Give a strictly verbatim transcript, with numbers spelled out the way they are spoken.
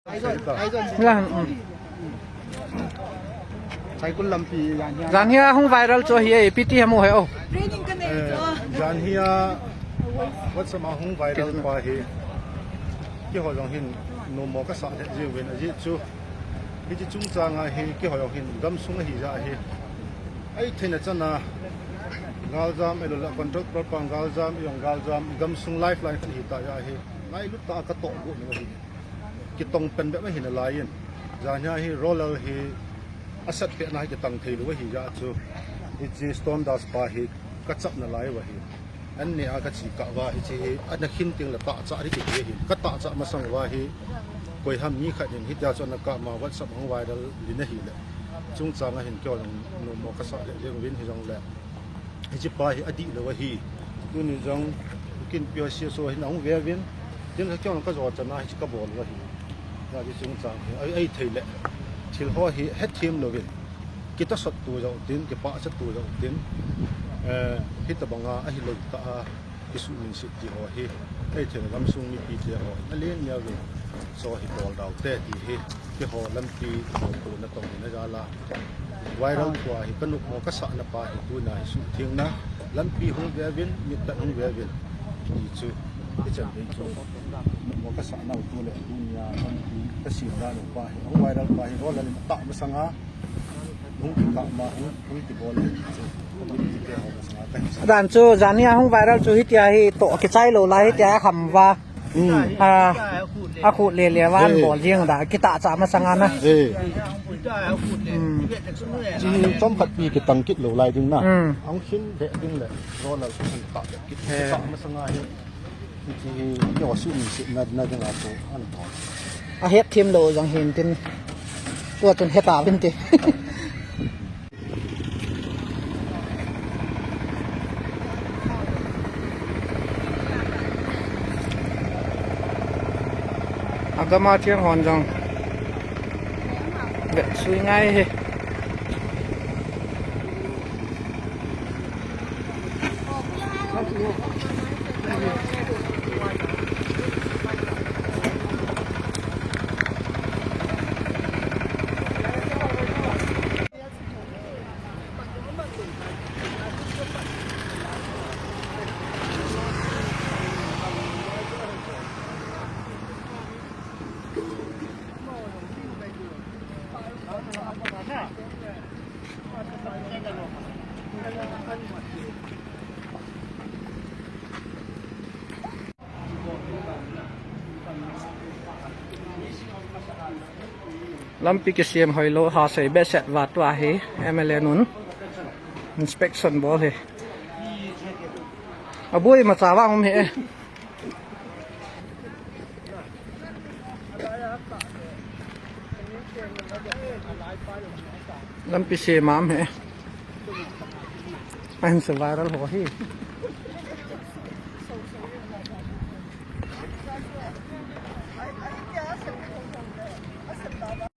Lang, mm. Saikul lampi, jan hia. Jan hia hung viral chu hi, eh, P T hamu he o. Training ka nei chu. Eh, jan hia WhatsApp a hung viral pa hi. Keiho jong hin numo kasa lheh jiuvin ajeh chu. Hiche chungchang a hi keiho jong hin gamsung ahi jeh hi. Ahi theina chan a galjam, ahilou le contractor pa galjam, ijong galjam, gamsung lifeline khat hita jeh hi. Ngailut tah a katoh got u ahi. Kitong pen bep ahi nalai in. Jan hia hi roller hi asat pehna hi kitang thei lou ahi jeh chu. Hiche stone dust pa hi kachap nalai u ahi. An neh a kache kah uva hiche hi ana khin teng le tahcha hi kiti ahi. Katahcha masang uva hi koiham mi khat in hitia chu ana kah ma WhatsApp hung viral lin ahile. Chungchang a hin keiho jong numo kasa lheh jeng uvin hijongle. Hiche pa hi adih lou ahi. Tuni jong kin pia C S O hin ahung ve uvin. Tin kha keiho jong kajo chan a hiche kabol u ahi. Hijeh chungchang hi ahi, ahi thei le. Thil ho hi hethem louvin. Kitasot tu jong tin, kipahcha tu jong tin. Eh, hitabang a ahilou tah a. Kisuhminset ti ho hi, ahi thei le gamsung mipite ho, nalen neo vin, chu hi bol dau te ti hi, keiho lampi, keiho natong hi najal a. Viral thua hi kanumo kasahna pa hi tuna hi suhthengna, lampi hung ve uvin, mittah hung ve uvin, ti chu, hichan ding chu, numo kasahna u tule, tunia lampi kasemna u pa hi, hung viral pa hi, roller in atah masang a, Adan chu, jan hia hung viral chu hitia hi toh kichai lou lai hitia kham uva. Hmm. A, akhut lele uva an bol jing da, kitahcha masang a na. Eh. Hmm. Chi chomkhat pi kitang kit lou lai ding na. Hmm. Ahung khin ve ding le, roller khu tah kit. He. Kitah masang a hi. Hiche hi, keiho suhminsetna, na dinga chu, an bol. Ahetthem lou jong hin tin. Tua chun heta vin ti. Agam a cheng hon jong. Ve sui ngai hi. Lampi kisem hoilou, hasei behseh uva tua hi M L A nun inspection bol hi. Aboi macha vang um hi e. Lampi sem am hi. Ahin se viral ho hi.